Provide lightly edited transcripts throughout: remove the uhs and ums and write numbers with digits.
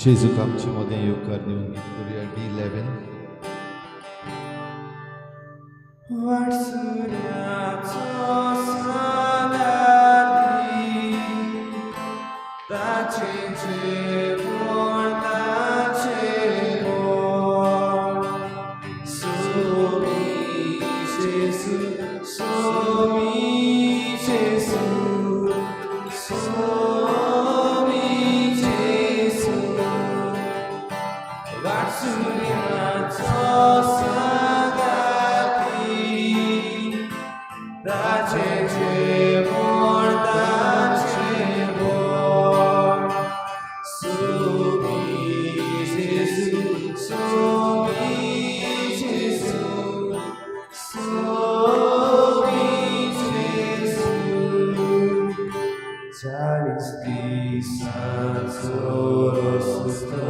जेजूक आमचे मदें येवकार दिवन गीत करुया D11. वाटसुऱ्याचो सांगाती ताचें जेवण ताचें गोड सोमी जेजू सोमी जेजू सोमी जेजू वाटसुऱ्याचो सांगाती ताचें जेवण ताचें गोड सोमी जेजू सोमी जेजू सोमी जेजू 40 दिसांचो रस्तो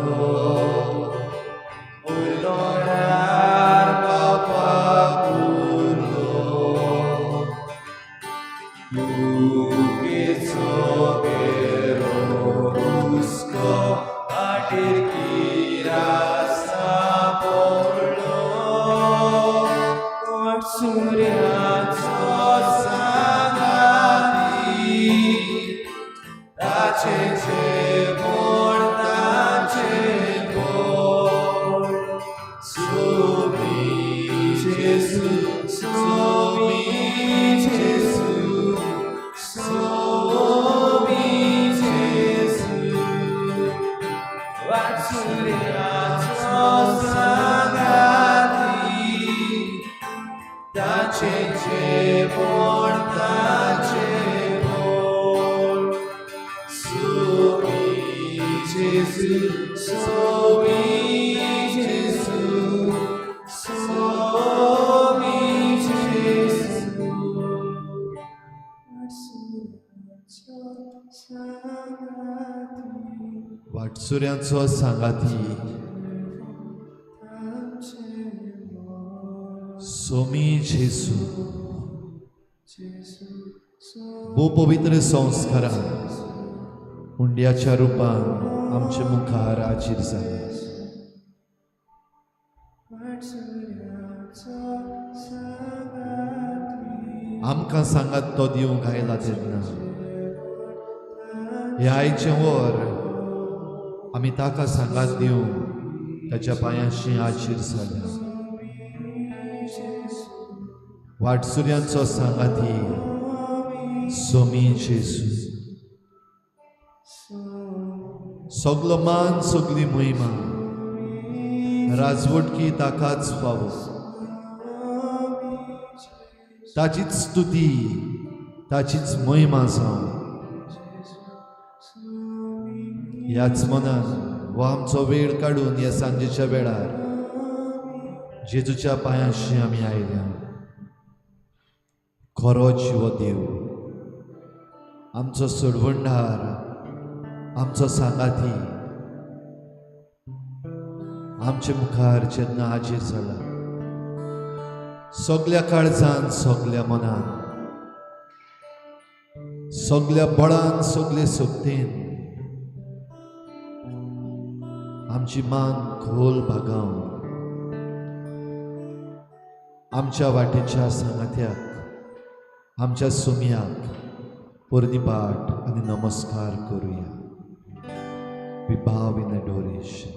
उलोणार पावपाक उरलो दुखेचो गेरो हुस्को वाटेर किरास सापडलो वाटसुऱ्याचो सांगाती ताचें जेवण ताचें गोड सोमी जेजू सोमी जेजू सोमी जेजू वाटसुऱ्याचो सांगाती ताचें जेवण ताचें गोड सोमी जेजू सोमी जेजू सोमी जेजू वाटसुऱ्याचो सांगाती वाटसुऱ्यांचो सांगाती ताचें गोड सोमी जेजू जेजू भोव पवित्र संस्कारान हुंड्याच्या रुपान आमचे मुखार हाजीर जाला. वाटसुऱ्याचो सांगाती आमकां सांगात तो दिवंक आयला तेन्ना ह्या आयचें वर आमी ताका सांगात दिवंक ताच्या पांयांशी हाजीर जाल्या. वाटसुऱ्यांचो सांगाती सोमी जेजू सगलो मान सगली महिमा राजवटकी ताकाच फावो ताचीच स्तुती ताचीच महिमा जावं. ह्याच मनान हो आमचो वेळ काडून ह्या सांजेच्या वेळार जेजूच्या पांयांशी आमी आयल्या. खरो जिवो देव आमचो सोडवणदार आमचो सांगाती आमचे मुखार जेन्ना हाजीर जाला सगल्या काळजान सगल्या मनान सगल्या बळान सगले शक्तीन आमची मान खोल भागावन आमच्या वाटेच्या सांगात्याक आमच्या सुमयाक पोरणी बाट आनी नमस्कार करुया. We bow in adoration.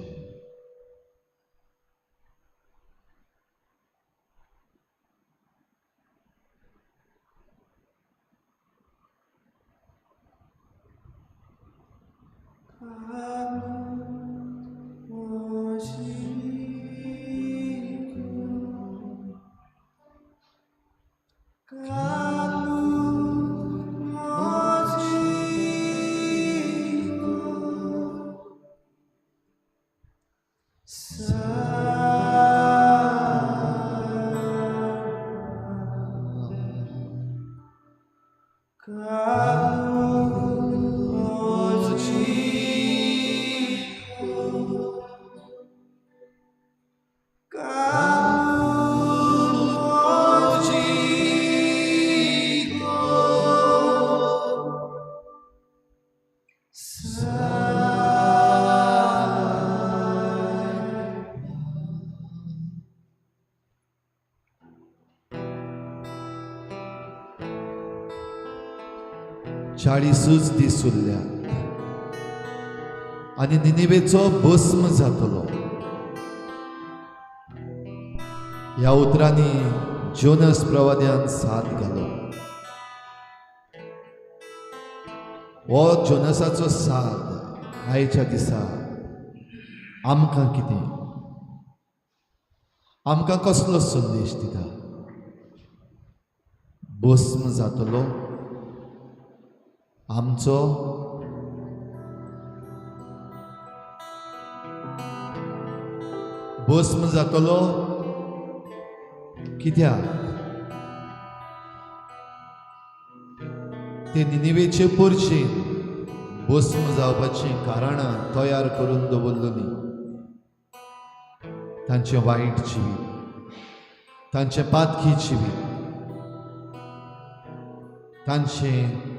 Sa 40 दीस उरल्यात आनी निनिवेचो भस्म जातलो. ह्या उतरांनी जोनस प्रवाद्यान साथ घालो. हो जोनसाचो साथ आयच्या दिसा आमकां कितें, आमकां कसलो संदेश दिता? भस्म जातलो आमचो भस्म जातलो कित्याक? ते निनिवेचे परशेन भस्म जावपाचीं कारणां तयार करून दवरलेलीं. तांचें वायट जिवीत, तांचें पातकी जिवीत, तांचें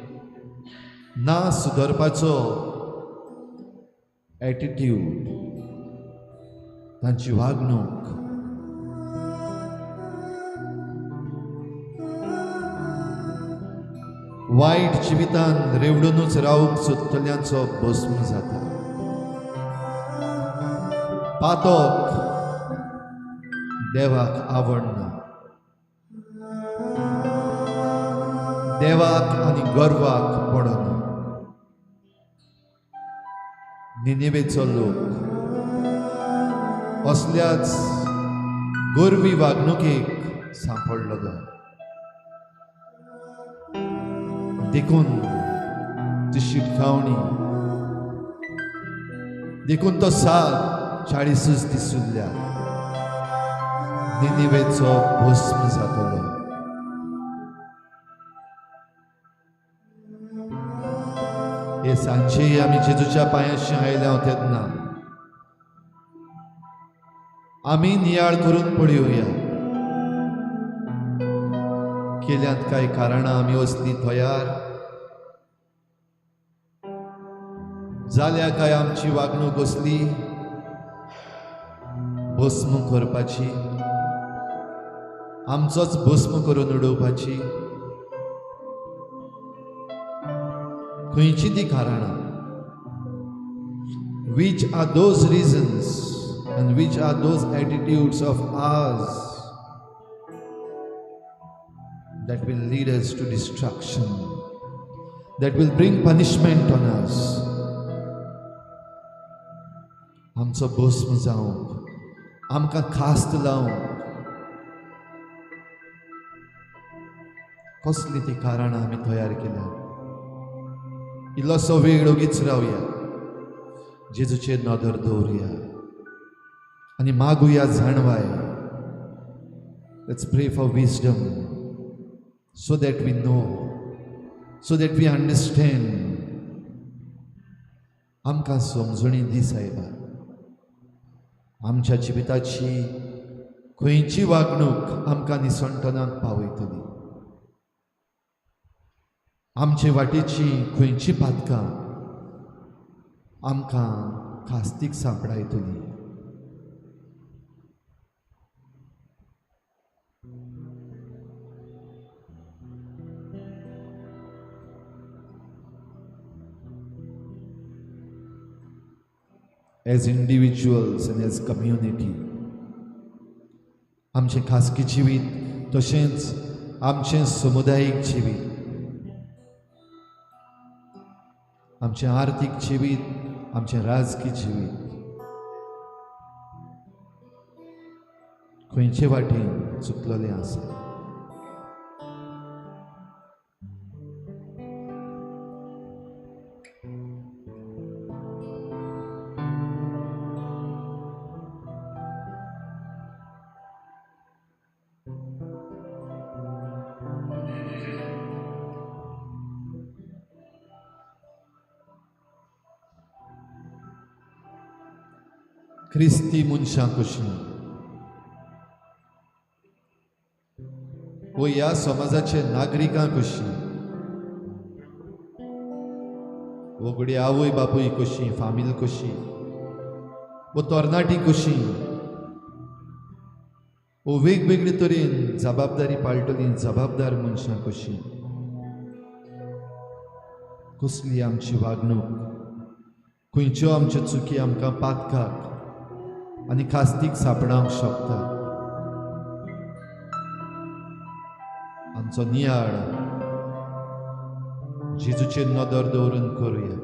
ना सुदरपाचो एटिट्यूड, तांची वागणूक, वायट जिवितान रेवडुनूच रावूंक सोदतल्यांचो भस्म जाता. पातक देवाक आवडना. देवाक आनी गर्वाक पडना. निनिवेचो लोक असल्याच गर्वी वागणुकेक सांपडलो. देखून ती शिटकावणी, देखून तो साथ 40 दीस उरल्या निनिवेचो भस्म जातलो. हे सांजे आमी जेजूच्या पांयाशी आयल्या तेन्ना आमी नियाळ करून पळोवया केल्यात काय कारणां आमी असली तयार जाल्या काय आमची वागणूक असली भस्म करपाची, आमचोच भस्म करून उडोवपाची. खंयची ती कारणां? Which are those reasons and which are those attitudes of ours that will lead us to destruction, that will bring punishment on us? आमचो भस्म जावंक, आमकां खास्त लावंक कसली ती कारणां आमी तयार केल्या? इल्लोसो वेळ ओगीच रावया, जेजूचेर नदर दवरुया आनी मागुया जाणवाय. Let's pray for wisdom so that we know, so that we understand. आमकां समजणी दी सायबा, आमच्या जिविताची खंयची वागणूक आमकां निसणटनाक पावयतली, आमचे वाटेची खंयची पातकां आमकां खास्तीक सांपडायतली. As individuals and as community, आमचें खासगी जिवीत तशेंच आमचें समुदायीक जिवीत, आमचें आर्थीक जिवीत, आमचें राजकी जिवीत खंयचे वाटेन चुकलेलें आसा? क्रिस्ती मनशां कशीं वो ह्या समाजाचे नागरिकां कशीं, वो घडये आवय बापूय कशीं, फामील कशी, वो तरणाटी कशीं, वो वेगवेगळे तरेन जबाबदारी पाळटली जबाबदार मनशां कशीं. कसली आमची वागणूक, खंयच्यो आमच्यो चुकी आमकां पातकाक आनी खास्तीक सापडावंक शकता. आमचो नियाळ जेजूचेर नदर दवरून करुया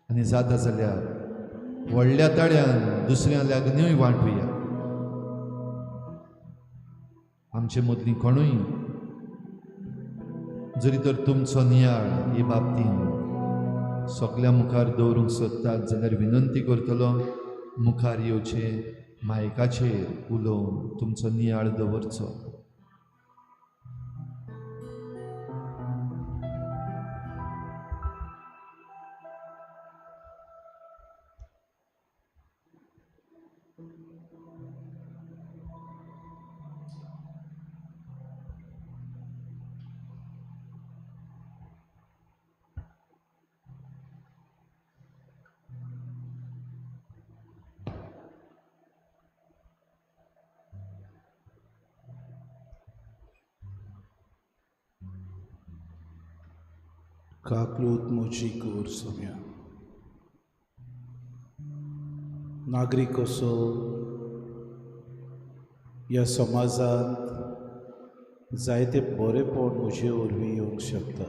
आनी जाता जाल्यार व्हडल्या ताळ्यान दुसऱ्या लागींय वांटुया. आमचे मदलीं कोणूय जरी तर तुमचो नियाळ हे बाबतीन सगल्या मुखार दवरूंक सोदतात जाल्यार विनंती करतलो मुखार येवचे, मायकाचेर उलोवन तुमचो नियाळ दवरचो. काकलूत म्हजी कोर सोम्या नागरीक असो ह्या समाजांत जायते बरेपण म्हजे वरवीं येवंक शकता.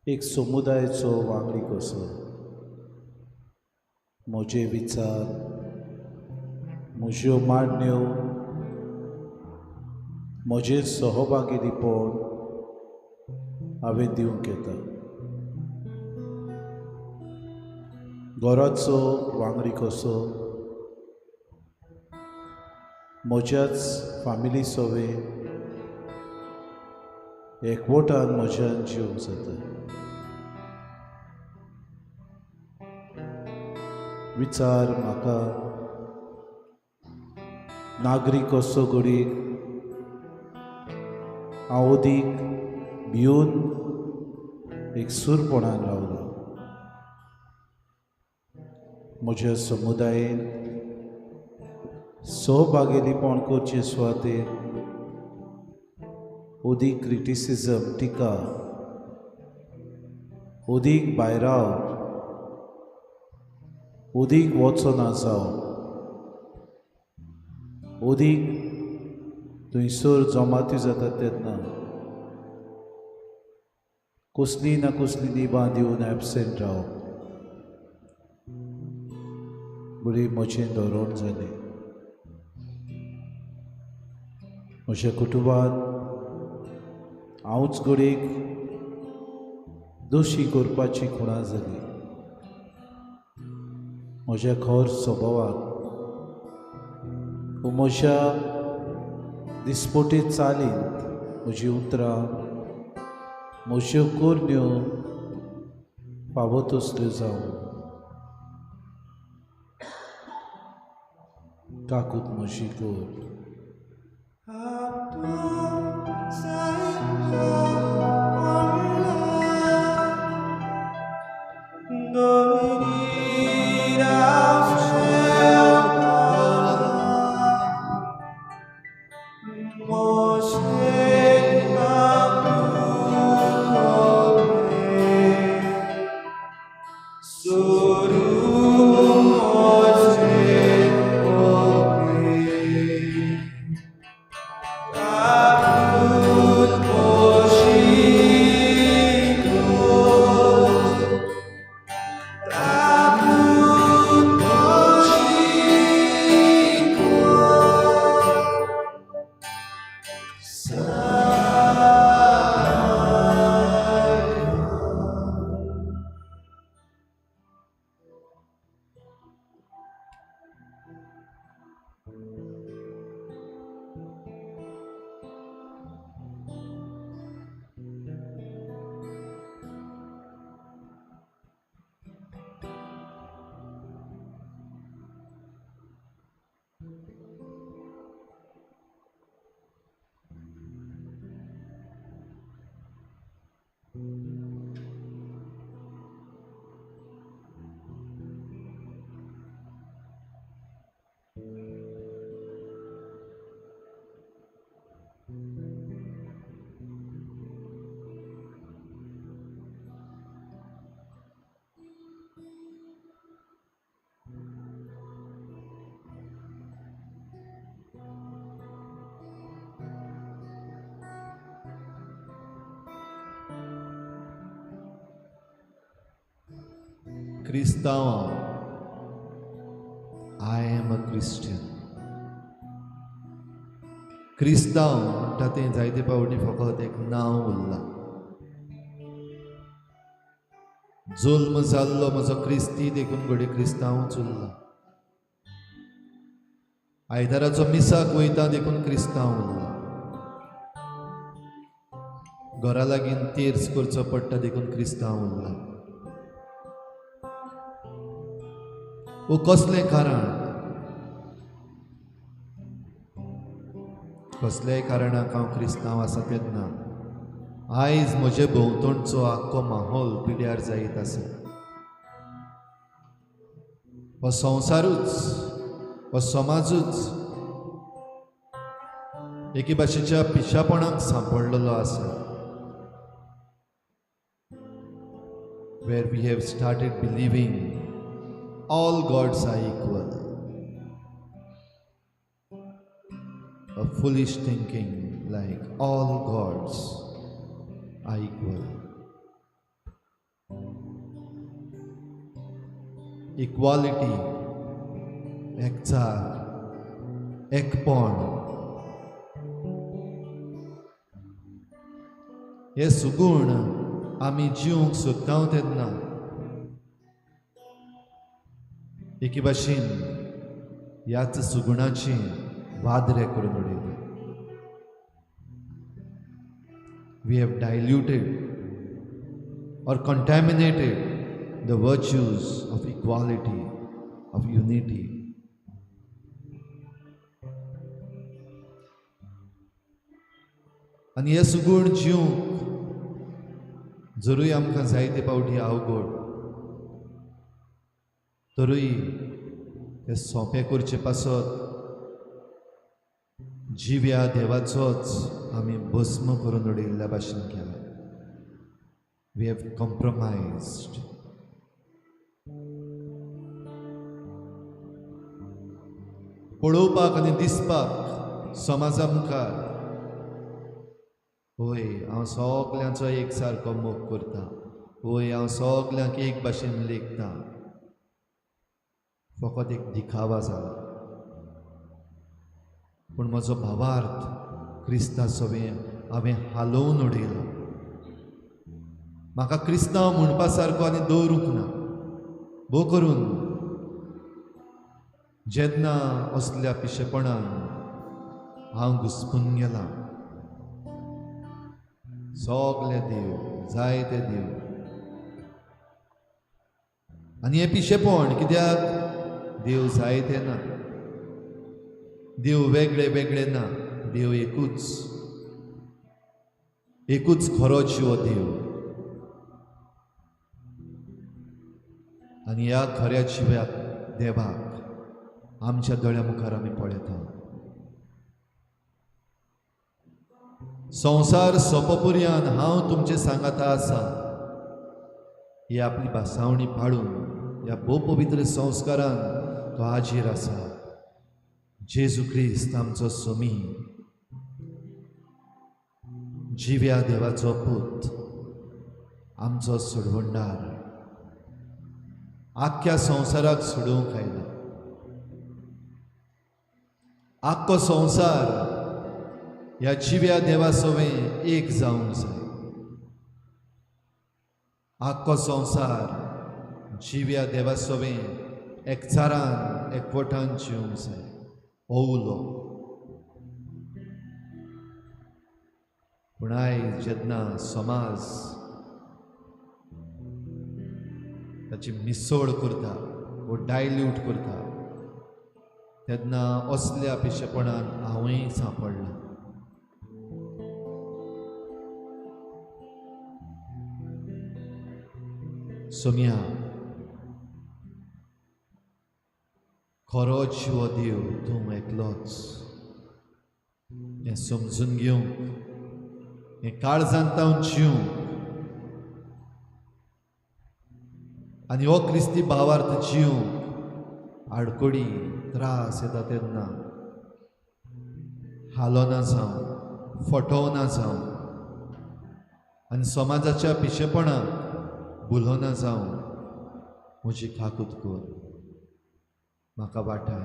एक समुदायाचो वांगडी कसो म्हजे विचार, म्हज्यो मांडण्यो, म्हजें सहभागीपण हांवें दिवंक येता. घराचो वांगडी कसो म्हज्याच फामिली सवे एकवटान म्हज्यान जिवंक जाता. विचार म्हाका नागरीक कसो घडयेक हांव अदीक भिवन एकसूरपणान रावलो. म्हज्या समुदायेन सहभागीपण करचे सुवातेर अदीक क्रिटिसिजम, टिका, अदीक भायराव, अदीक वचना जावप, अदीक थंयसर जमाती जातात तेन्ना कसली ना कसली निबां दिवन एबसेंट रावप बरी म्हजें धोरण जालें. म्हज्या कुटुंबांत हांवूच घडयेक दोशी करपाची खुणा जाली. म्हज्या खर स्वभावान म्हज्या दिसपटी चालींत म्हजी उतरां, म्हज्यो करण्यो फावो तसल्यो जावं. काकूत म्हजी कर. क्रिस्तांव हांव, I am a Christian. क्रिस्तांव म्हणटा तें जायते फावटी फकत एक नांव उरलां. जल्म जाल्लो म्हजो क्रिस्ती देखून घडये क्रिस्तांवच उरला. आयताराचो मिसाक वयता देखून क्रिस्तांव उरला. घरा लागीं तेर्स करचो पडटा देखून क्रिस्तांव उरला. वो कसलें कारण, कसल्याय कारणाक हांव क्रिस्तांव आसा तेन्ना आयज म्हजे भोंवतणचो आख्खो माहोल पिड्यार जायत आसा. हो संवसारूच, हो समाजूच एके भाशेच्या पिशापणाक सांपडलेलो आसा. Where we have started believing all gods are equal. A foolish thinking like all gods are equal. Equality, एकचार, एकपण हे सुगूण आमी जिवंक सोदता तेन्ना एके भाशेन ह्याच सुगुणाची वादरे करून उडयले. We have diluted or contaminated the virtues of equality, of unity. आनी हे सुगूण जिवंक जरूय आमकां जायते फावटी अवघड, तरूय ते सोंपें करचे पासत जिव्या देवाचोच आमी भस्म करून उडयल्ल्या भाशेन केला. We have compromised. पळोवपाक आनी दिसपाक समाजा मुखार होय हांव सगल्यांचो एक सारको मोग करता, होय हांव सगल्यांक एक भाशेन लेखता, फकत एक दिखावा जाला. पूण म्हजो भावार्थ क्रिस्ता सवें हांवें हालोवन उडयलो. म्हाका क्रिस्तांव म्हणपा सारको आनी दवरूंक ना. भोव करून जेन्ना असल्या पिशेपणान हांव घुस्पून गेलां, सगले देव जायते देव आनी हें पिशेपण कित्याक देव जायते ना, देव वेगळे वेगळे ना, देव एकूच, एकूच खरो जिवो देव. आनी ह्या खऱ्या जिव्या देवाक आमच्या दोळ्या मुखार आमी पळयता. संवसार सोंपपुर्यान हांव तुमचे सांगाता आसा ही आपली भासावणी पाळून ह्या भोव पवित्र संस्कारान तो हाजीर आसा. जेजू क्रिस्त आमचो सोमी, जिव्या देवाचो पूत, आमचो सोडवणदार, आख्ख्या संवसाराक सोडोवंक आयला. आख्खो संवसार ह्या जिव्या देवा सवें एक जावंक जाय. आख्खो संवसार जिव्या देवा सवें एकचारान एकवटान जिवंक जाय. ओवलो पूण आयज जेन्ना समाज ताची मिसळ करता वो डायल्यूट करता तेन्ना असल्या पिशेपणान हांवूय सांपडलां. सोम्या, खरो जिवो देव तूं एकलोच हें समजून घेवंक, हें काळजांत तावन जिवंक आनी हो क्रिस्ती भावार्थ जिवंक आडकोडी त्रास येता तेन्ना हालोना जावं, फटोवना जावं आनी समाजाच्या पिशेपणाक भुलोना जावं म्हजी काकूत कर, म्हाका वाटाय,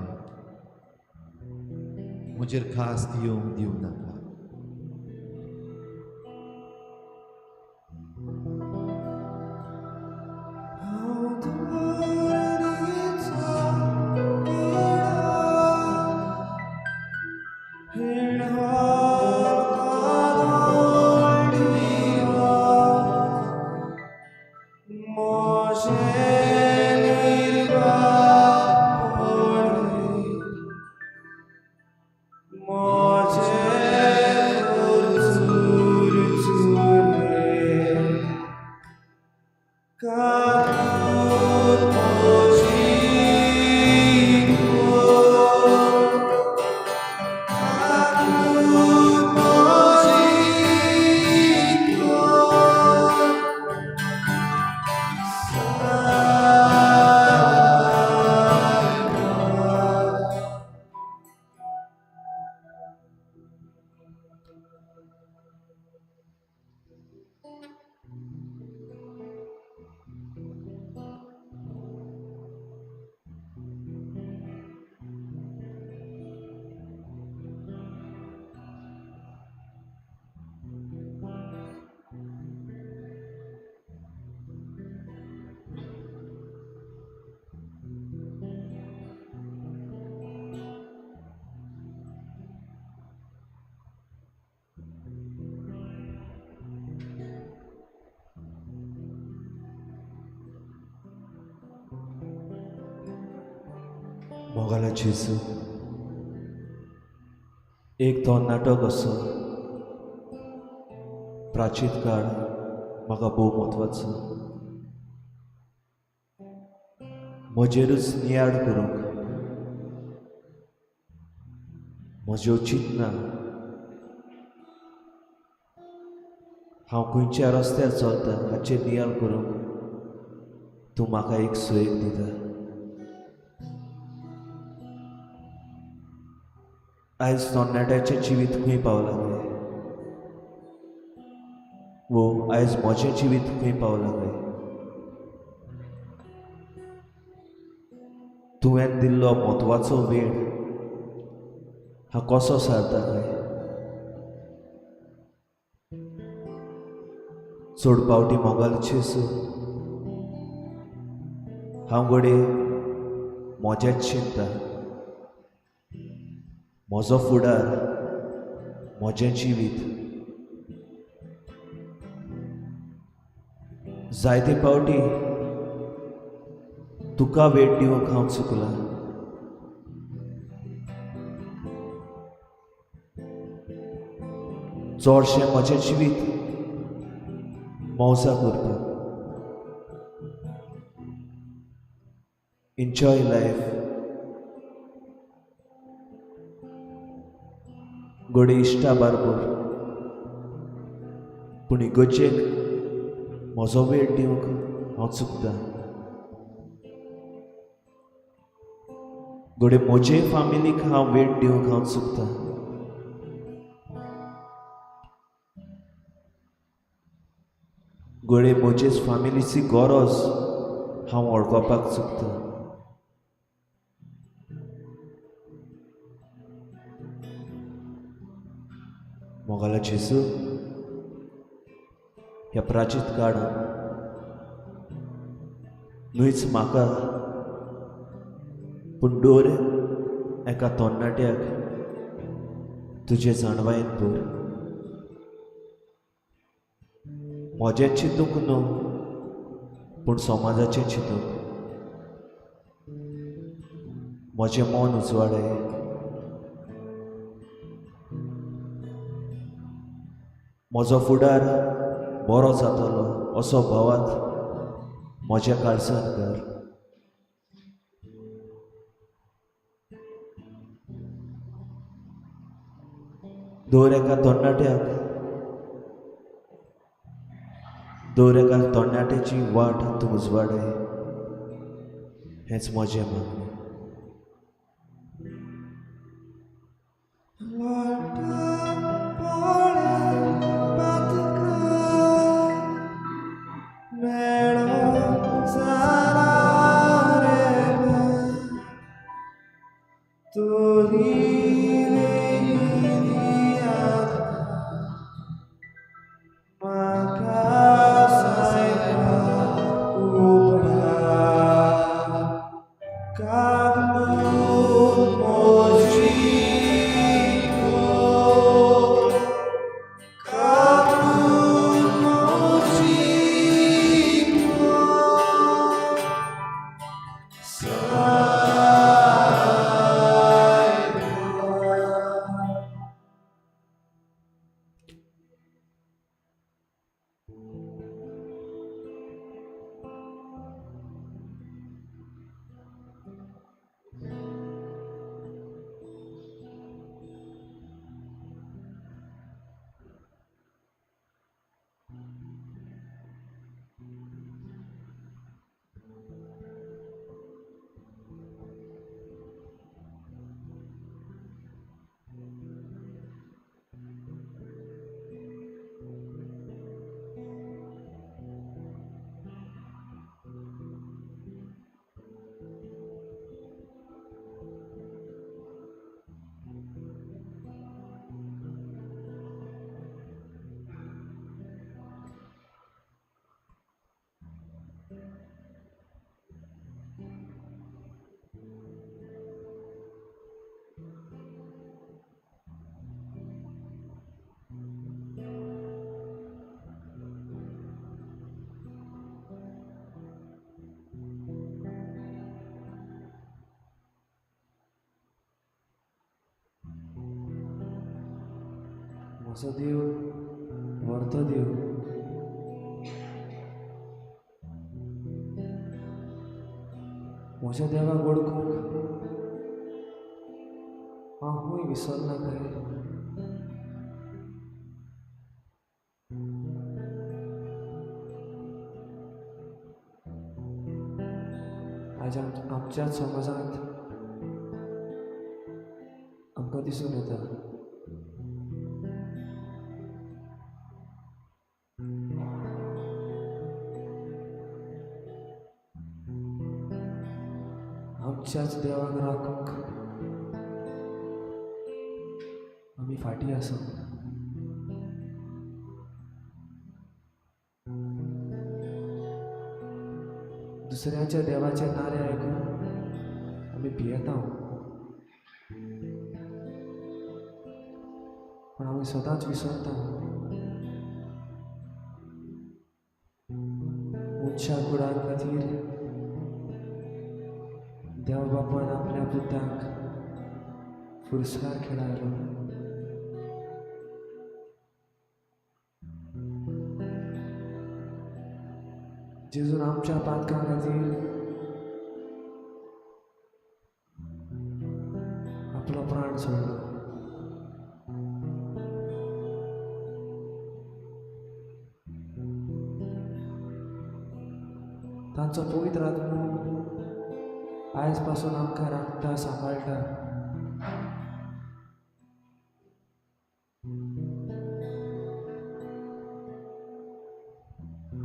म्हजेर खास येवंक दिवं नाका. मोगाला जेजू, एक तो नाटक असो प्राचीन काळ म्हाका भोव म्हत्वाचो. म्हजेरूच नियाळ करूंक, म्हज्यो चिंतना, हांव खंयच्या रस्त्यार चलता हाचेर नियाळ करूंक तूं म्हाका एक सुयेक दिता. आयज तरणाट्याचें जिवीत खंय पावलां काय, वो आयज म्हजें जिवीत खंय पावलां काय? तुवें दिल्लो म्हत्वाचो वेळ हांव कसो सारता काय? चड पावटी मोगाल जेजू, हांव घडये म्हजेंच चिंता, म्हजो फुडार, म्हजें जिवीत. जायते पावटी तुका वेळ दिवंक हांव चुकलां. चडशें म्हजें जिवीत मौजा करता, एन्जॉय लायफ. घडये इश्टा बारबर, पूण इगर्जेक म्हजो वेळ दिवंक हांव चुकतां. घडये म्हजे फामिलीक हांव वेळ दिवंक हांव चुकतां. घडये म्हजेच फामिलीची गरज हांव वळखपाक चुकतां. मोगाला जेजू, ह्या प्राचीत काळान न्हयच म्हाका पूण दर एका तरणाट्याक तुजे जाणवायेन भर. म्हजें चिंतूंक न्हू पूण समाजाचें चिंतूंक. म्हजें मन उजवाडय. म्हजो फुडार बरो जातलो असो भावात म्हज्या काळजांत घाल. दर एका तरणाट्याक, दर एका तरणाट्याची वाट तूं उजवाडय, हेंच म्हजें मागणें. मेळो जाला. म्हजो देव व्हरतो देव. म्हज्या देवाक वळखूंक हांव खूंय विसरना काय? आयज आमच्याच समाजांत आमकां दिसून येता आमच्याच देवाक राखूंक आमी फाटीं आसा. दुसऱ्याच्या देवाचे नारे आयकून आमी भियेता, पूण आमी सदांच विसरता मनशा कुडां खातीर देव बापान आपल्या पुताक फुरसार खेळायलो. जेजून आमच्या पातकां खातीर आपलो प्राण सोडलो. तांचो पवित्र आत्मो आयज पासून आमकां राखता, सांबाळटा.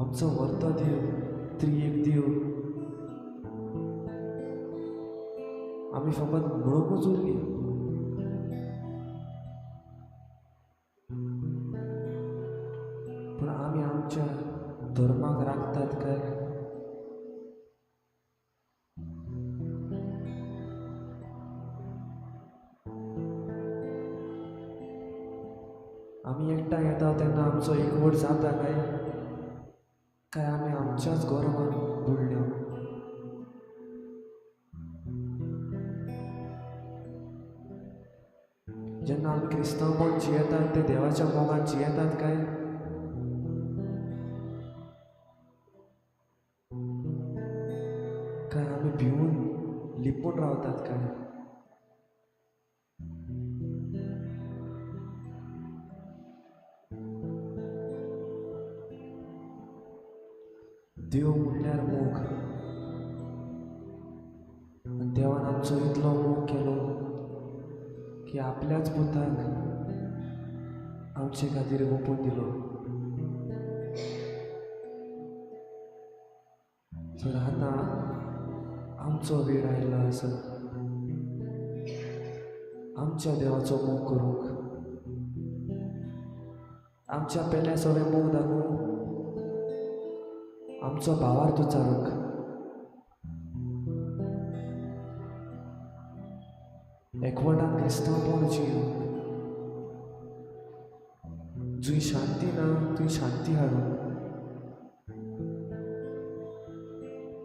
आमचो व्हरतो देव, त्रिएक देव आमी फकत म्हणूंकच उरली. पूण आमी आमच्या धर्माक राखतात काय? आमी एकठांय येता तेन्ना आमचो एकवट जाता काय? काय आमी आमच्याच गर्वान बुडल्या? जेन्ना आमी क्रिस्तांवपण जियेतात ते देवाच्या मोगान जियेतात काय? काय आमी भिवून लिपून रावतात काय? देव म्हणल्यार मोग, आनी देवान आमचो इतलो मोग केलो की आपल्याच पुताक आमचे खातीर ओंपून दिलो. तर आतां आमचो वेळ आयिल्लो आसा आमच्या देवाचो मोग करूंक, आमच्या पेल्या सगळे मोग दाखोवंक, आमचो भावार्थ उच्चारूंक. एकवटान क्रिस्तांवपण जियोंक, जंय शांती ना थंय शांती हाडूंक,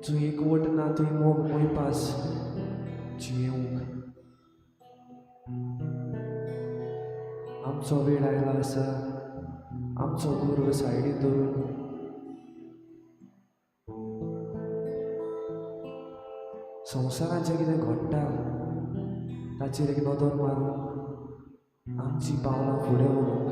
जंय एकवट ना थंय मोग मोयपास जियोंक. आमचो वेळ आयला आसा आमचो गर्व सायडीक दवरून संवसारांत जें कितें घडटा ताचेर एक नदर मारून आमची पावलां फुडें व्हरूंक.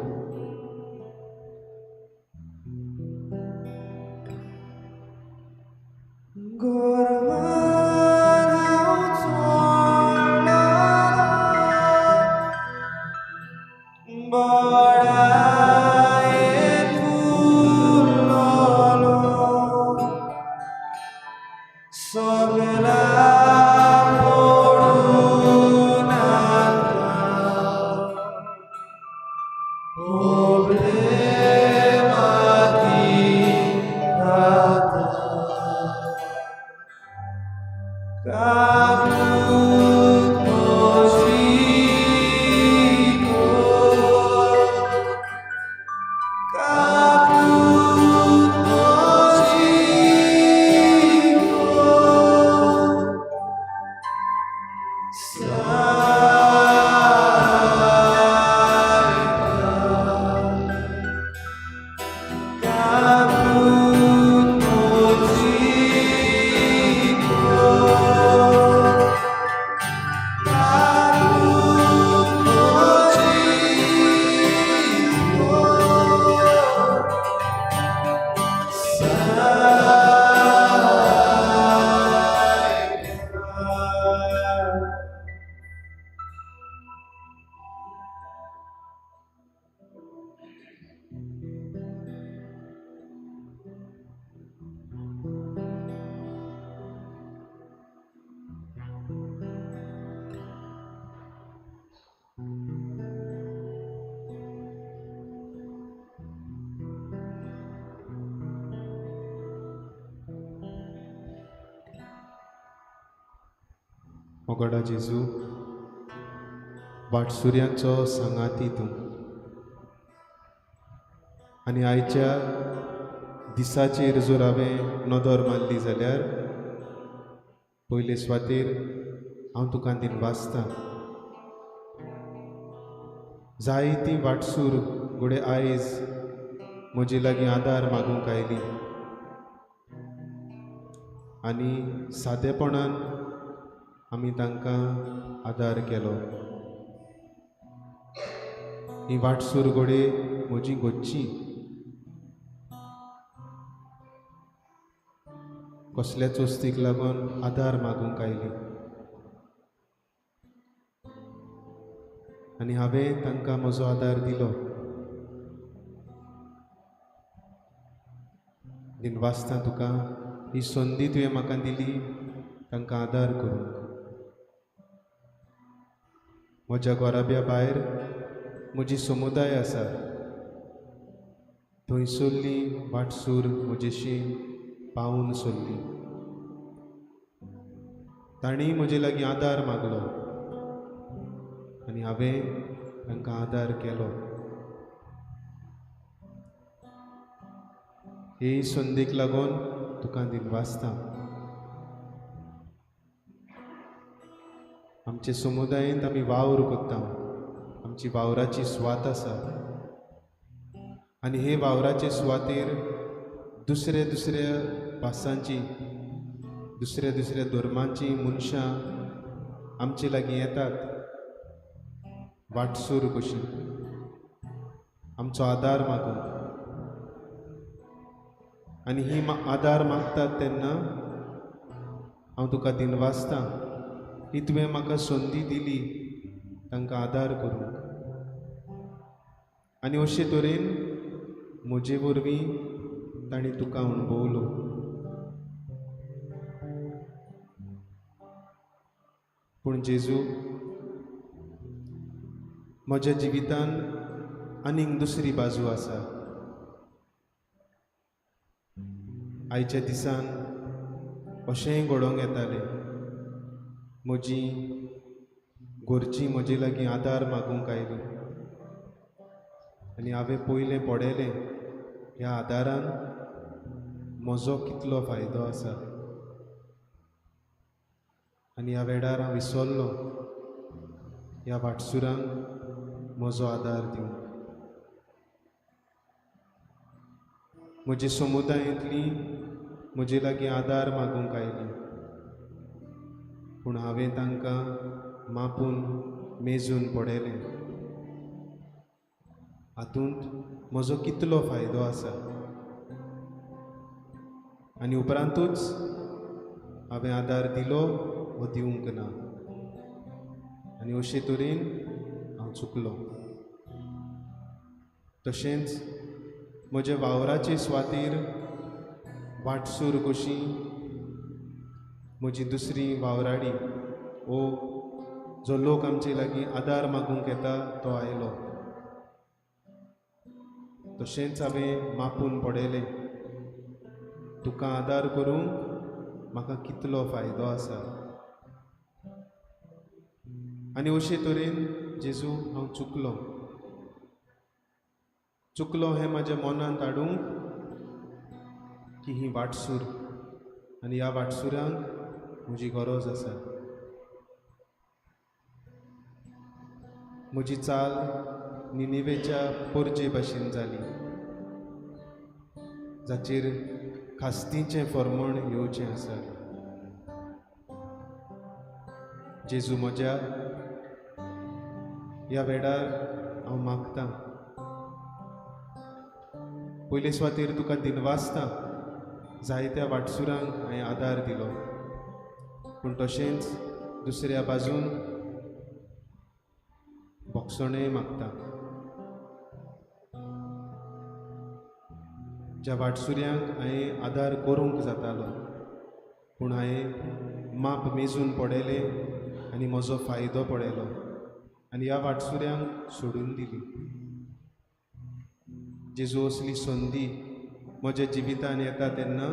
मोगडा जेजू, वाटसुऱ्यांचो सांगाती तूं आनी आयच्या दिसाचेर जर हांवें नदर मारली जाल्यार पयले सुवातेर हांव तुका दिनवासता। जायतीं वाटसूर घडये आयज म्हजे लागीं आदार मागूंक आयली आनी सादेपणान आमी तांकां आदार केलो। ही वाटसूर घडये म्हजी गोच्ची कसल्याच वस्तीक लागून आदार मागूंक आयली आनी हांवें तांकां म्हजो आदार दिलो। दिनवासता तुका ही संदी तुवें म्हाका दिली तांकां आदार करूंक। म्हज्या घराब्या भायर म्हजी समुदाय आसा, थंयसरली वाटसूर म्हजेशी पावून सोडली, तांणी म्हजे लागीं आदार मागलो आनी हांवें तांकां आदार केलो। हे संदीक लागून तुका दिनवासता। आमचे समुदायेंत आमी वावर करता, आमची वावराची सुवात आसा आनी हे वावराचे सुवातेर दुसऱ्या दुसऱ्या भासांची, दुसऱ्या दुसऱ्या धर्मांची मनशां आमचे लागीं येतात वाटसूर कशी आमचो आदार मागूंक आनी ही आदार मागतात तेन्ना हांव तुका दिनवासता की तुवें म्हाका संदी दिली तांकां आदार करूंक आनी अशे तरेन म्हजे वरवीं तांणी तुका अणभवलो। पूण जेजू, म्हज्या जिवितान आनीक दुसरी बाजू आसा। आयच्या दिसान अशेंय घडोवंक येतालें, म्हजी घरचीं म्हजे लागीं आदार मागूंक आयली आनी हांवें पयलें पळयलें ह्या आदारान म्हजो कितलो फायदो आसा आनी ह्या वेळार हांव विसरलो ह्या वाटसुरांक म्हजो आदार दिवंक। म्हजे समुदायेंतली म्हजे लागीं आदार मागूंक आयली, पूण हांवें तांकां मापून मेजून पळयलें हातूंत म्हजो कितलो फायदो आसा आनी उपरांतूच हांवें आदार दिलो वो दिवंक ना आनी अशे तरेन हांव चुकलो। तशेंच म्हज्या वावराचे सुवातेर वाटसूर कशी म्हजी दुसरी वावराडी ओ जो लोक आमचे लागीं आदार मागूंक येता तो आयलो, तशेंच हांवें मापून पळयलें तुका आदार करूंक म्हाका कितलो फायदो आसा आनी अशे तरेन जेजू हांव चुकलो। चुकलो हें म्हज्या मनांत हाडूंक की ही वाटसूर आनी ह्या वाटसुरांक म्हजी गरज आसा। म्हजी चाल निनिवेच्या पोरजे भाशेन जाली, जाचेर खास्तीचें फर्मण येवचें आसा। जेजू म्हज्या ह्या वेळार हांव मागता, पयले सुवातेर तुका दिनवासता जायत्या वाटसुरांक हांवें आदार दिलो, पूण तशेंच दुसऱ्या बाजून बोगसणें मागता। ज्या वाटसुऱ्यांक हांवें आदार करूंक जातालो पूण हांवें माप मेजून पळयलें आनी म्हजो फायदो पळयलो आनी ह्या वाटसुऱ्यांक सोडून दिली। जेजू, असली संदी म्हज्या जिवितान येता तेन्ना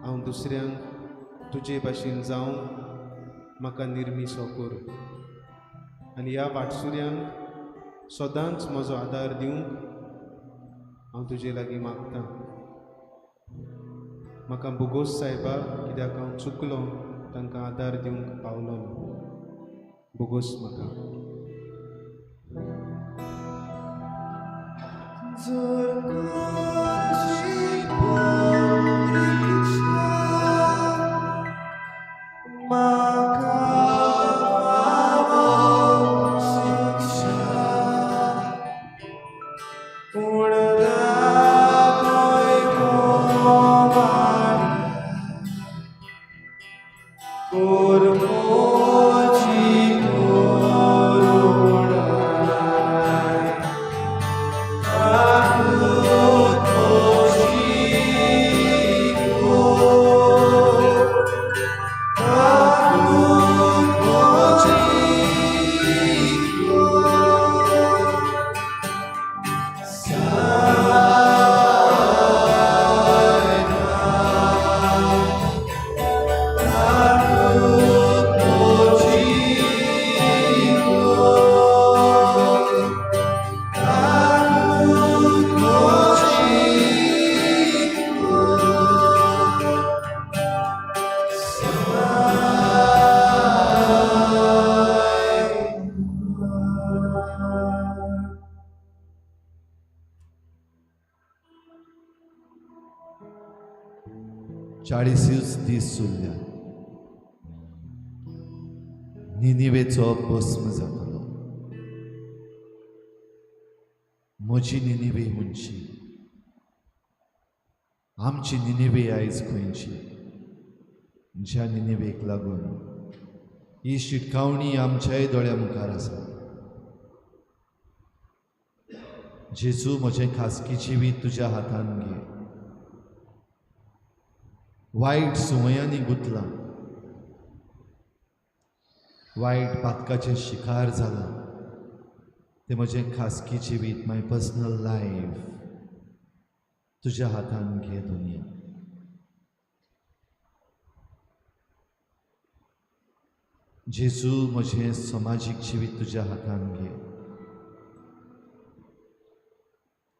हांव दुसऱ्यांक तुजे भाशेन जावंक म्हाका निर्मिसो कर आनी ह्या वाटसुऱ्यांक सदांच म्हजो आदार दिवंक हांव तुजे लागीं मागतां। म्हाका बोगोस सायबा, कित्याक हांव चुकलो, तांकां आदार दिवंक पावलो ना। बोगोस म्हाका। चाळीसूच दीस उरल्या, निनिवेचो भस्म जातलो। म्हजी निनिवे म्हणची, आमची निनिवे आयज खंयची? ज्या निनिवेक लागून ही शिटकावणी आमच्याय दोळ्या मुखार आसा। जेजू, म्हजें खासगी जिवीत तुज्या हातान घे। वायट संवयांनी गुंतलां, वायट पातकाचें शिकार जालां, तें म्हजें खासगी जिवीत, my personal life तुज्या हातान घे दुनिया। जेजू, म्हजें समाजीक जिवीत तुज्या हातान घे।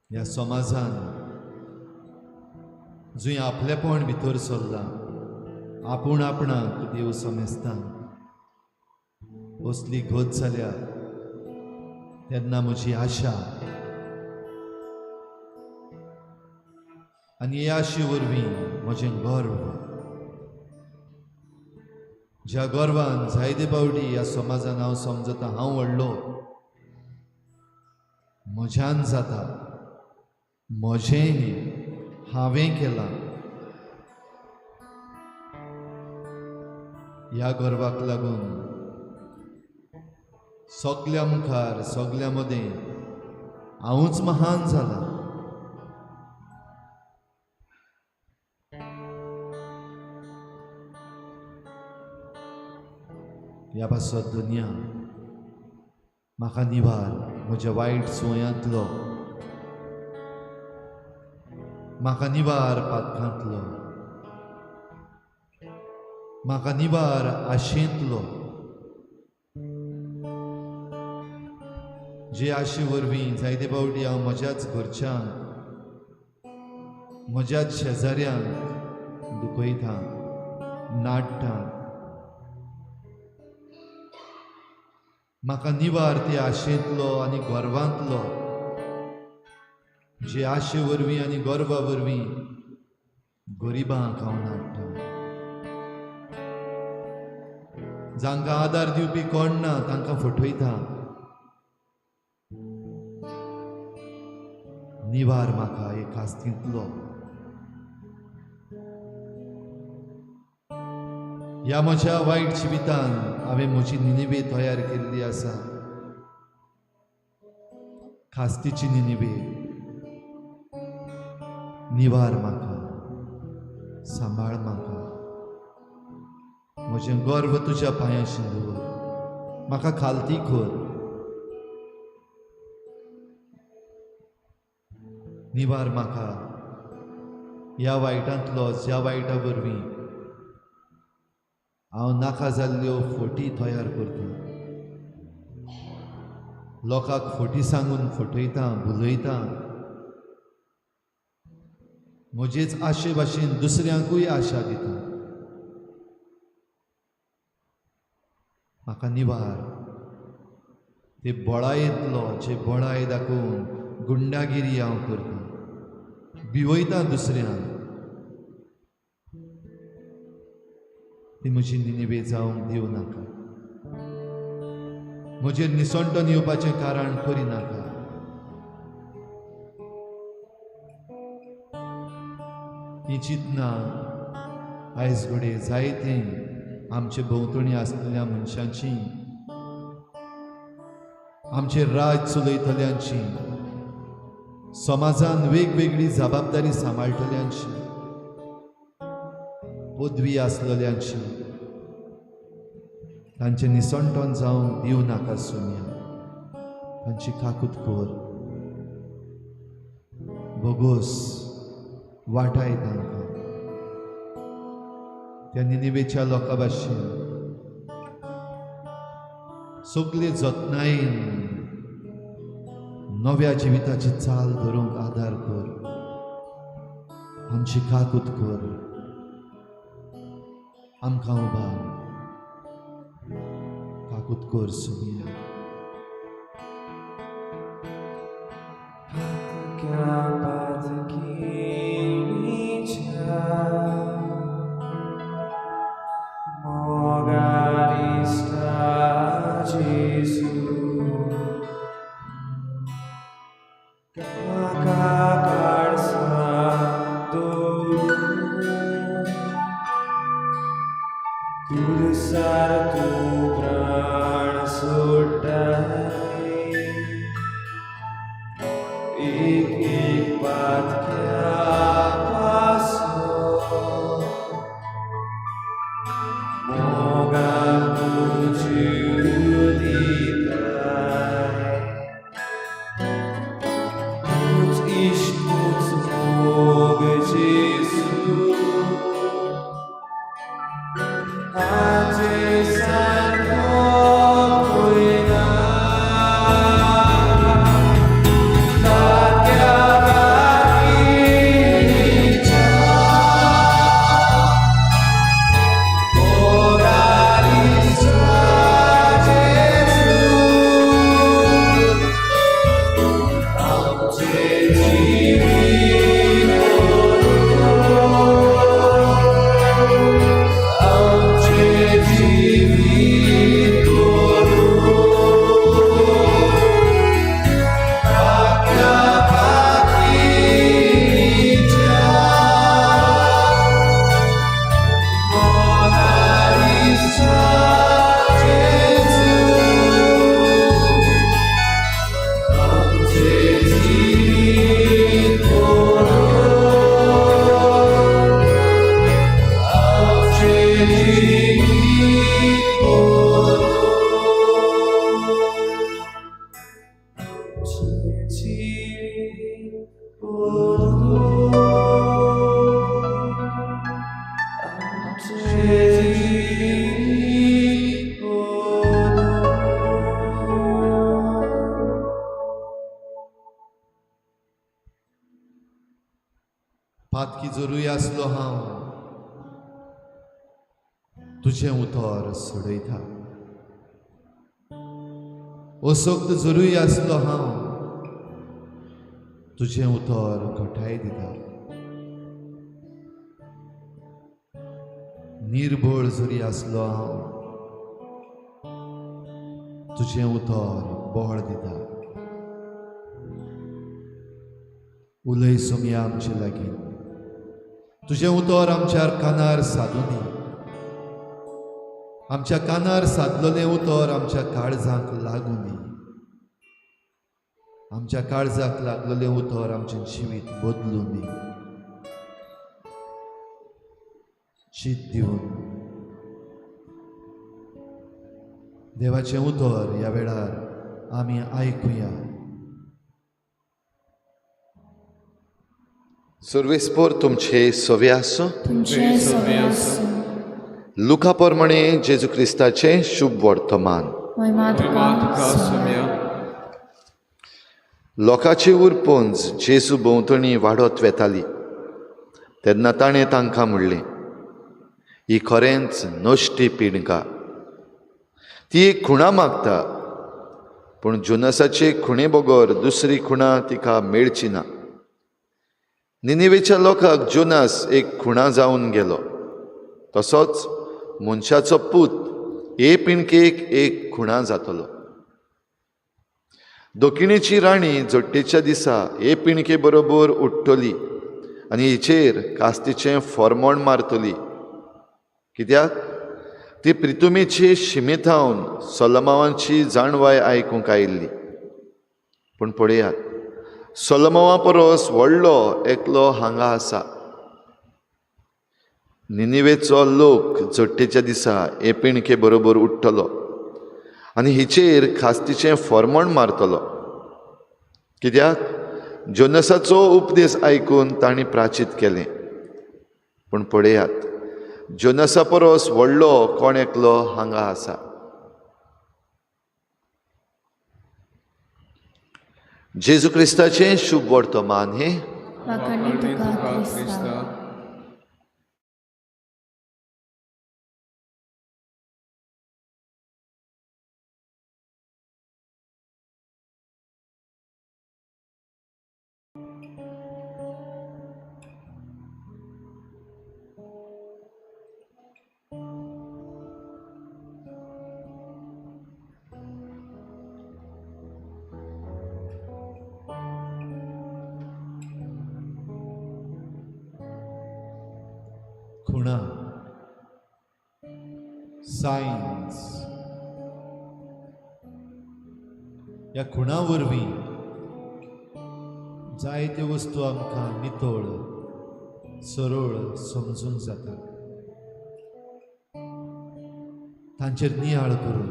ह्या समाजान जंय आपलेपण भितर सरलां, आपूण आपणाक देव समेस्ता असली गत जाल्या तेन्ना म्हजी आशा आनी हे आशे वरवीं म्हजें गर्व, ज्या गर्वान जायते फावटी ह्या समाजान हांव समजता हांव व्हडलो, म्हज्यान जाता, म्हजें हें हांवें केलां, ह्या गर्वाक लागून सगल्या मुखार सगल्या मदें हांवूच महान जाला। ह्या पासत दुनिया म्हाका निवार म्हज्या वायट संवयांतलो, म्हाका निवार पातकांतलो, म्हाका निवार आशेंतलो, जे आशे वरवीं जायते फावटी हांव म्हज्याच घरच्यांक, म्हज्याच शेजाऱ्यांक दुखयता, नाडटा। म्हाका निवार ते आशेंतलो आनी गर्वांतलो, जे आशे वरवीं आनी गर्वा वरवीं गरिबांक हांव नाडटा, जांकां आदार दिवपी कोण ना तांकां फटयता। निवार म्हाका एक आस्तींतलो। ह्या म्हज्या वायट जिवितान हांवें म्हजी निनिवे तयार केल्ली आसा, खास्तीची निनिवे। निवार म्हाका, सांबाळ म्हाका, म्हजें गर्व तुज्या पांयांशी दवर, म्हाका खालती कर। निवार म्हाका ह्या वायटांतलो, ज्या वायटा वरवीं हांव नाका जाल्ल्यो फोटी तयार करता, लोकांक फोटी सांगून फटयता, भुलयता, म्हजेच आशे भाशेन दुसऱ्यांकूय आशा दिता. म्हाका निवार ते बळायेंतलो, जे बळाय दाखोवन गुंडागिरी हांव करता, भिवयता दुसऱ्यांक, ती म्हजी निनिवे जावंक दिवं नाका. म्हजेर निसणटन येवपाचें कारण करिनाका. ही चिंतना आयज घडये जायते आमचे भोंवतणी आसलेल्या मनशांची, आमचे राज चलयतल्यांची, समाजान वेगवेगळी जबाबदारी सांबाळटल्यांची, पदवी आसलेल्यांची, तांचे निसणटन जावंक दिवं नाका सोनिया. तांची काकूत कर, बोगोस वाटाय तांकां. त्या निनिवेच्या लोकां भाशेन सगळे जतनायेन नव्या जिविताची चाल धरूंक आदार कर, आमची काकूत कर, आमकां उबार, काकूत कर सोनिया. पातकी जरूय आसलो हांव, तुजें उतर सोडयता. असक्त जरूय आसलो हांव, तुजें उतर घटाय दिता. निर्बळ जरी आसलो हांव, तुजें उतर बळ दिता. उलय सोमया आमचे लागीं, तुजें उतर आमच्या कानार सादुनी, आमच्या कानार सादलेलें उतर आमच्या काळजाक लागुनी, आमच्या काळजाक लागलेलें उतर आमचें जिवीत बदलुनी. चित दिवन देवाचें उतर ह्या वेळार आमी आयकुया. सर्वेस्पोर तुमचे सवे आसूं. तुमचे सवे आसूं. लुका प्रमाणे जेजू क्रिस्ताचें शुभ वर्तमान. लोकांची उरपंज जेजू भोंवतणी वाडत वेताली तेन्ना ताणें तांकां म्हणलें, ही खरेंच नश्टी पिणका. ती एक खुणा मागता, पूण जोनसाचे खुणे बगर दुसरी खुणा तिका मेळची ना. निनिवेच्या लोकांक जोनास एक खुणा जावन गेलो, तसोच मनशाचो पूत हे पिणकेक एक खुणा जातलो. दक्षिणेची राणी जोट्टेच्या दिसा हे पिणके बरोबर उठ्ठली आनी हिचेर कास्तीचें फॉर्मोण मारतली, कित्याक ती प्रितुमेचे शिमेथावन सोलमावांची जाणवाय आयकूंक आयिल्ली. पूण पळयात, सोलमावा परस व्हडलो एकलो हांगा आसा. निनिवेचो लोक जोट्टेच्या दिसा हे पिणके बरोबर उठ्ठलो आनी हिचेर खास्तीचें फॉर्मोण मारतलो, कित्याक जोनसाचो उपदेश आयकून तांणी प्राचीत केलें. पूण पळयात, जोनसा परस व्हडलो कोण एकलो हांगा आसा. जेजू क्रिस्ताचें शुभ वर्तमान हें. खुणा, सायन्स ह्या खुणा वरवीं जायत्यो वस्तू आमकां नितळ सरळ समजूंक जाता. तांचेर नियाळ करून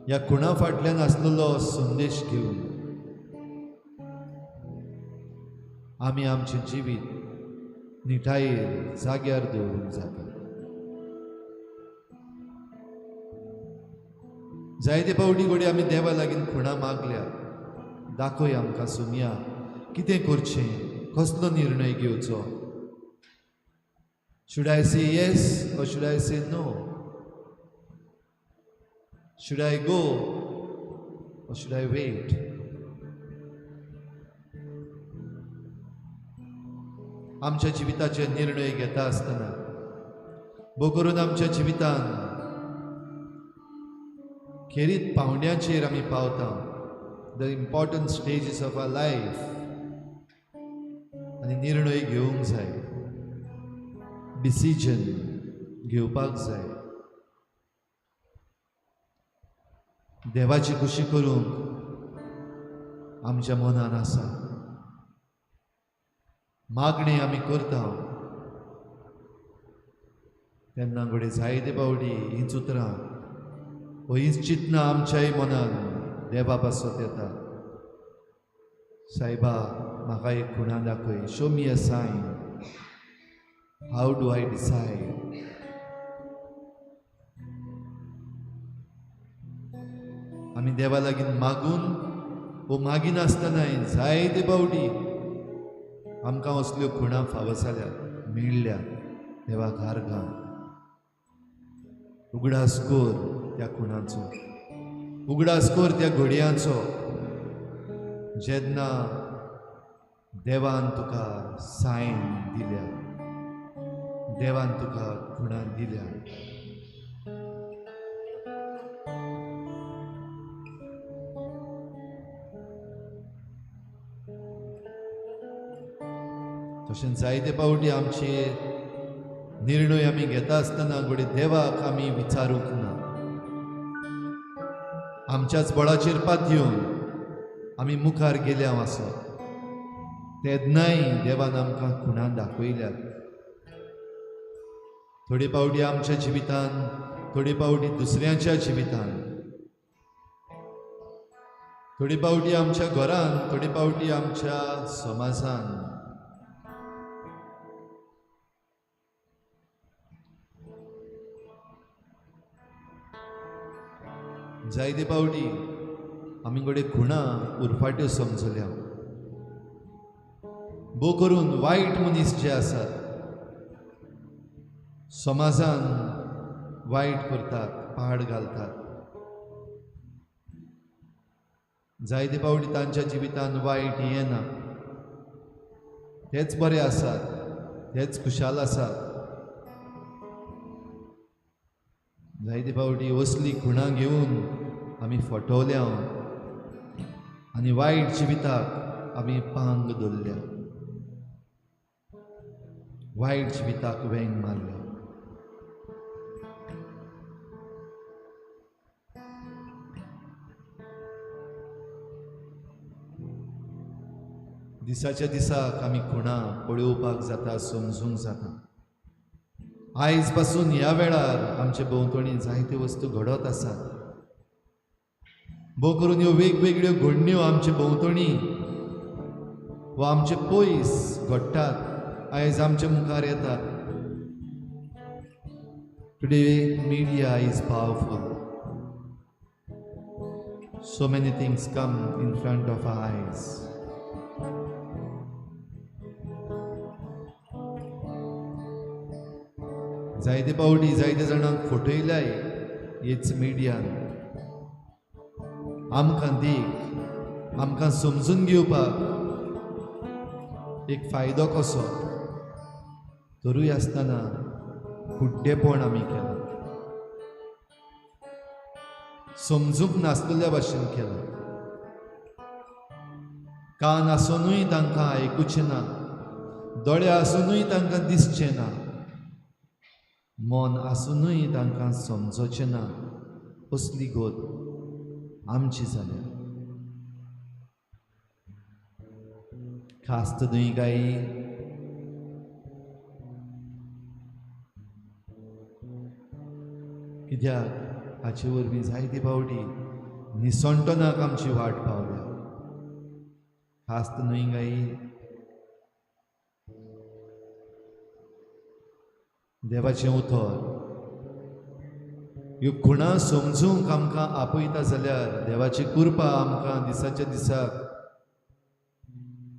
ह्या खुणा फाटल्यान आसलेलो संदेश घेवन आमी आमचें जिवीत निठायेर जाग्यार दवरूंक जाता. जायते पावटी घडये आमी देवा लागीं खुणा मागल्या, दाखय आमकां सुमया कितें करचें, कसलो निर्णय घेवचो. Should I say yes or should I say no? Should I go or should I wait? आमच्या जिविताचे निर्णय घेता आसतना भोव करून आमच्या जिवितान खेरीत पावंड्याचेर आमी पावता, the important stages of our life, आनी निर्णय घेवंक जाय, डिसिजन घेवपाक जाय. देवाची खुशी करूंक आमच्या मनान आसा, मागणी आमी करता तेन्ना घडये जायते पावटी हींच उतरां वो हींच चिंतनां आमच्याय मनान देवा पासत येता. सायबा म्हाका एक खुणा दाखय, show me a sign, how do I decide. आमी देवा लागीं मागून वो मागिनासतनाय जायते पावटी आमकां असल्यो खुणा फावो जाल्यात, मेळ्ळ्या. देवाक आर्गां, उगडास कर त्या खुणाचो, उगडास कर त्या घडयांचो जेन्ना देवान तुका सायन दिल्या, देवान तुका खुणा दिल्या. तशेंच जायते पावटी आमचे निर्णय आमी घेता आसतना घडये देवाक आमी विचारूंक ना, आमच्याच बळाचेर पातयेवन आमी मुखार गेल्या आसत, तेन्नाय देवान आमकां खुणा दाखयल्यात. थोडे पावटी आमच्या जिवितान, थोडे पावटी दुसऱ्यांच्या जिवितान, थोडे पावटी आमच्या घरान, थोडे पावटी आमच्या समाजान. जायते पावटी आमी कडेन खुणां उरफाट्यो समजल्या. भोव करून वायट मनीस जे आसात समाजान वायट करतात, पाड घालतात. जायते पावटी तांच्या जिवितान वायट येना, तेच बरे आसात, तेच खुशाल आसात. जायते पावटी असली खुणां घेवन आमी फटवल्या आनी वायट जिविताक आमी पांग दवरल्या, वायट जिविताक वेंग मारल्या. दिसाच्या दिसाक आमी खुणां पळोवपाक जाता, समजूंक जाता. आयज पासून ह्या वेळार आमचे भोंवतणी जायते वस्तू घडत आसात. भोव करून ह्यो वेगवेगळ्यो घडण्यो आमचे भोंवतणी वा आमचे पयस घडटात, आयज आमच्या मुखार येतात. Today media is powerful. So many things come in front of our eyes. जायते पावटी जायते जाणांक फटयल्याय हेच मिडियान. आमकां देख, आमकां समजून घेवपाक एक फायदो कसो तरूय आसतना कुड्डेपण आमी केलां, समजूंक नासलेल्या भाशेन केलां. कान आसुनूय तांकां आयकुचें ना, दोळे आसुनूय तांकां दिसचें ना, मन आसुनूय तांकां समजोचें ना. असली गत आमची जाल्या. खास्त न्हय काय? कित्याक हाचे वरवीं जायते फावटी निसणटनाक आमची वाट पावल्या. खास्त न्हय काय? देवाचें उतर ह्यो खुणां समजूंक आमकां आपयता जाल्यार देवाची कृपा आमकां दिसाच्या दिसाक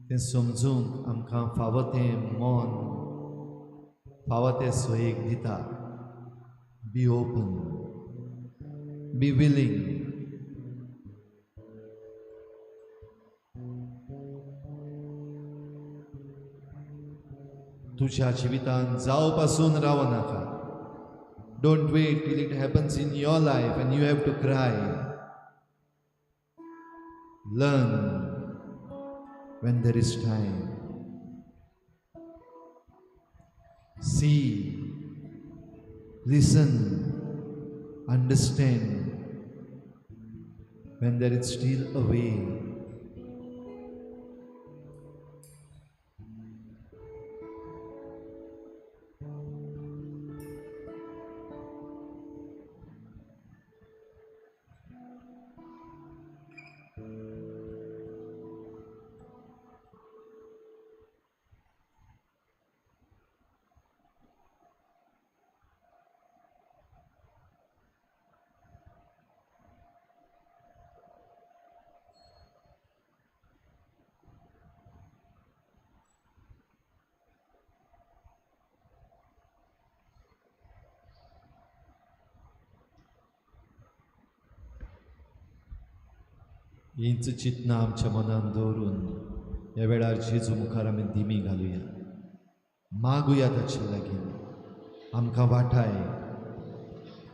तें समजूंक आमकां फावो तें मन, फावो तें सोयेक दिता. Be open, be willing. तुझ्या जिवितान जाव पासून राव नाका. Don't wait till it happens in your life and you have to cry. Learn when there is time. See, listen, understand when there is still a way. हींच चिंतना आमच्या मनान दवरून ह्या वेळार जेजू मुखार आमी दिमी घालुया, मागुया ताचे लागीं. आमकां वाटाय,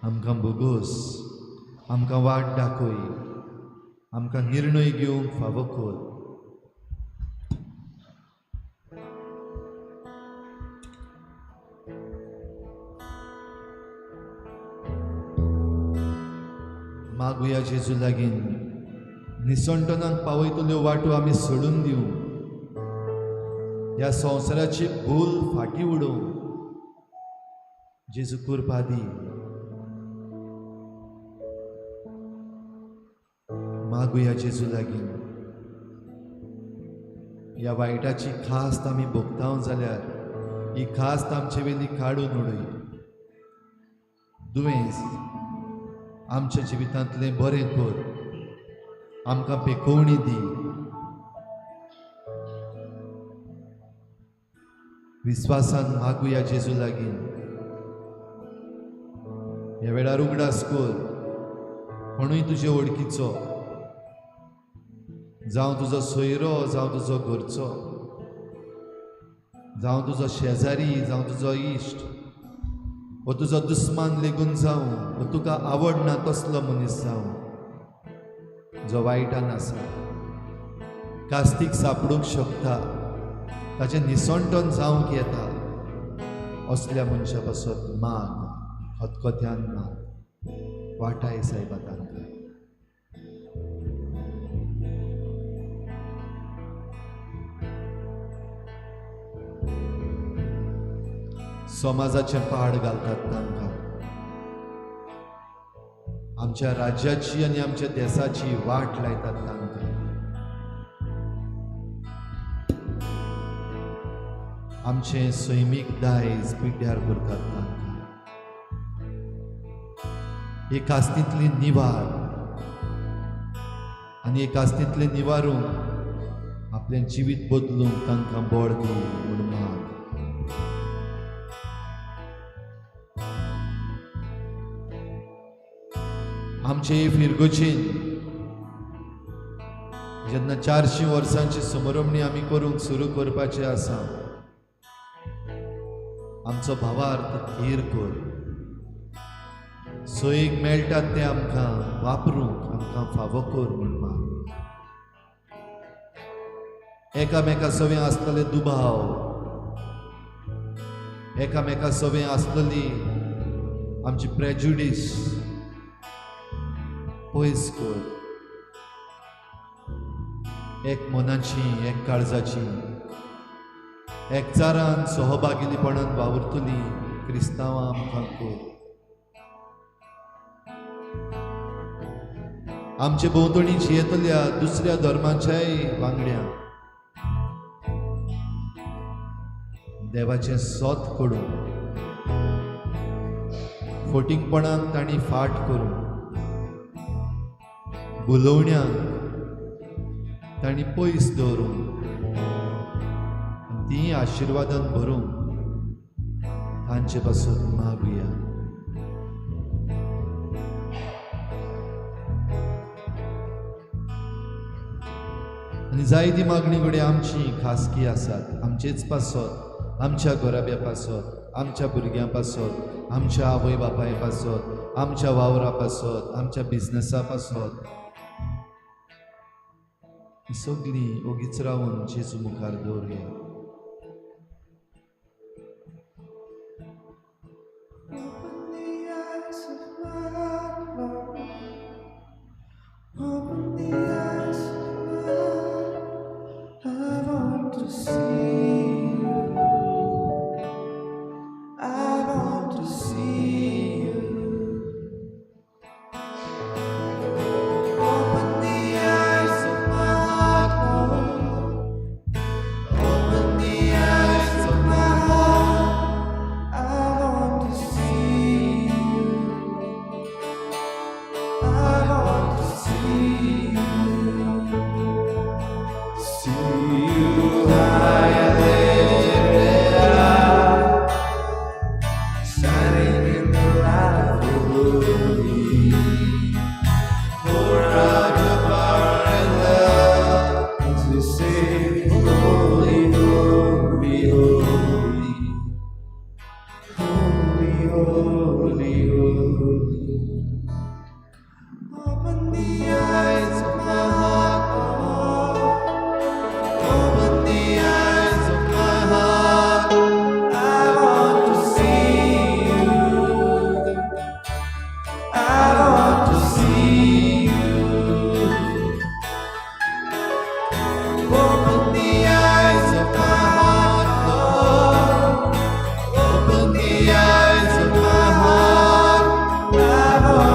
आमकां भोगोस, आमकां वाट दाखय, आमकां निर्णय घेवंक फावो कर. मागुया जेजू लागीं. निसणटनाक पावयतल्यो वाटो आमी सोडून दिवं, ह्या संवसाराची भूल फाटी उडोवं. जेजू कृपा दी. मागुया जेजू लागीं. ह्या वायटाची खास्त आमी भोगता जाल्यार ही खास्त आमचे वेली काडून उडय. दुयेंस, आमच्या जिवितांतलें बरें कर, आमकां पेकोवणी दी. विस्वासान मागुया जेजू लागीं. ह्या वेळार उगडास कर कोणूय तुजे वळखीचो, जावं तुजो सोयरो, जावं तुजो घरचो, जावं तुजो शेजारी, जावं तुजो इश्ट, वो तुजो दुस्मान लेगून जावं, वो तुका आवडना तसलो मनीस जावं जो वायटान आसा, कास्तीक सापडूंक शकता, ताचें निसणटन जावंक येता, असल्या मनशा पासत माग, खतखत्यान माग, वाटाय सायबा तांकां. समाजाचें पाड घालतात तांकां, आमच्या राज्याची आनी आमच्या देसाची वाट लायतात तांकां, आमचें सैमीक दायज पिड्ड्यार करतात तांकां. हे कास्तींतली निवार आनी हे कास्तींतलें निवारूंक आपलें जिवीत बदलूंक तांकां बळ दी म्हूण माग. आमचे फिरगोचेन जेन्ना 400 वर्सांची समरमणी आमी करूंक सुरू करपाचे आसा, आमचो भावार्थ थीर कर, सोयीक मेळटात ते आमकां वापरूंक आमकां फावो कर म्हूण माग. एकामेका सवें आसलेले दुबाव, एकामेका सवें आसलेली आमची प्रेजुडीस पयस कर. एक मनाची, एक काळजाची, एकचारान सहभागीपणान वावुरतली क्रिस्तांवां आमकां कर. आमचे भोंवतणी जियेतल्या दुसऱ्या धर्माच्याय वांगड्यांक देवाचें सत करून फटींगपणाक तांणी फाट करून भुलोवण्यांक तांणी पयस दवरून ती आशिर्वादान भरून तांचे पासून मागुया. आनी जायती मागणी घडये आमची खासगी आसात, आमचेच पासत, आमच्या घराब्या पासत, आमच्या भुरग्यां पासत, आमच्या आवय बापाय पासत, आमच्या वावरा पासत, आमच्या बिजनसा पासत, सगळीं ओगीच रावन जेजू मुखार दवरुया. Open the eyes of my heart, Lord. Open the eyes of my heart. I want to see you. I want to see you. Open the eyes of my heart, Lord. Open the eyes of my heart. I want to see you. I want to see you. See you high and lifted up, shining in the light of your glory. Pour out your power and love as we sing, holy, holy, holy. Holy, holy, holy. Open the eyes of my heart, Lord. Open the eyes of my heart. I want to see you. I want to see you. Open the eyes of my heart, Lord. Open the eyes of my heart. I want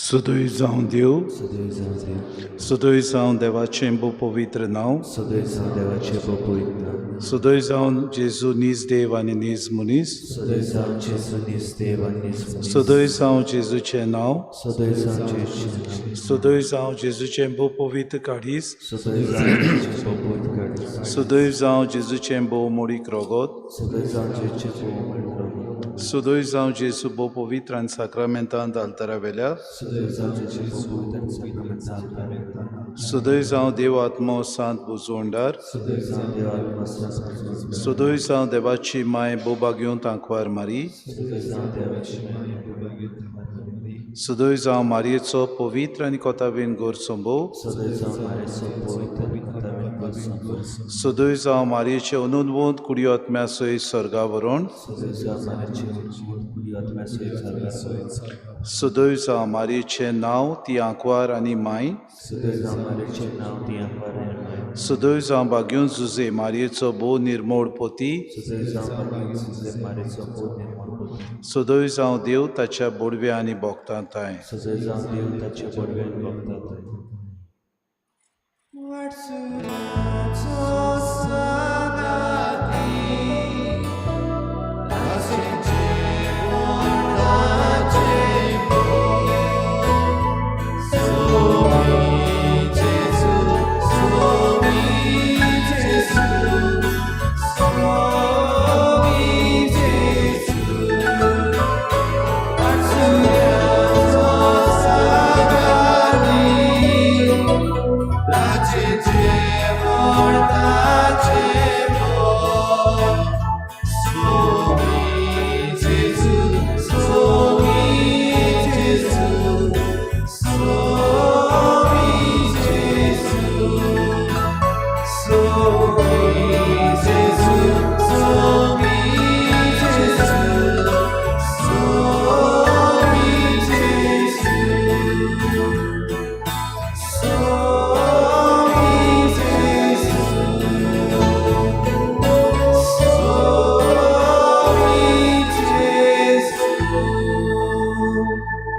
सदय जावं देव, सदैव जावं देव, सदय जावं देवाचें भोव पवित्र नांव, सदैव जावं देवाचें भोव पवित्र नांव, सदय जावं जेजू नीज देव आनी नीज मनीस, सदैव जावं जेजू नीज देव आनी नीज मनीस, सदय जावं जेजूचें नांव, सदैव जावं जेजूचें नांव, सदय जावं जेजूचें भोव पवित्र काडीस, सदैव जावं जेजूचें भोव पवित्र काडीस, सदय जावं जेजूचें भोव मोडीक रोगोत, सदैव जावं जेजूचें भोव मोडीक रोगोत, सदय जावं जेजू भोव पवित्र आनी साक्रामेंतान आल्तारा वेल्या, सदैव जावं जेजू भोव पवित्र आनी साक्रामेंतान आल्तारा वेल्या, सदय जावं देव आत्मो सांत बुजवंडार, सदैव जावं देव आत्मो सांत बुजवंडार, सदय जावं देवाची माय बोबागेवन तांकवार मारी, सदैव जावं देवाची माय बोबागेवन तांकवार मारी, सदय जावं मारयेचो पवित्र आनी कोताबीन गोरसंबो, सदैव जावं मारयेचो पवित्र आनी कोताबीन गोरसंबो, सदय जावं मारयेचे अनुनवंत कुडी आत्म्या सयत सर्गा व्हरोन, सदैव जावं मारयेचे अनुनवंत कुडी आत्म्या सयत सर्गार व्हरोन, सदय जावं मारयेचें नांव ती आंकवार आनी माय, सदैव जावं मारयेचें नांव ती आंकवार आनी माय, सदय जावं भाग्योन जुजे मारयेचो भोव निर्मोळ पोती, सदैव जावं भाग्योन जुजे मारयेचो भोव निर्मोळ पोती, सदय जावं देव ताच्या बोडव्या आनी भोगतां ताय. सदैव जावं देव ताच्या बोडव्या आनी भोगतां ताय. वाटसुराचो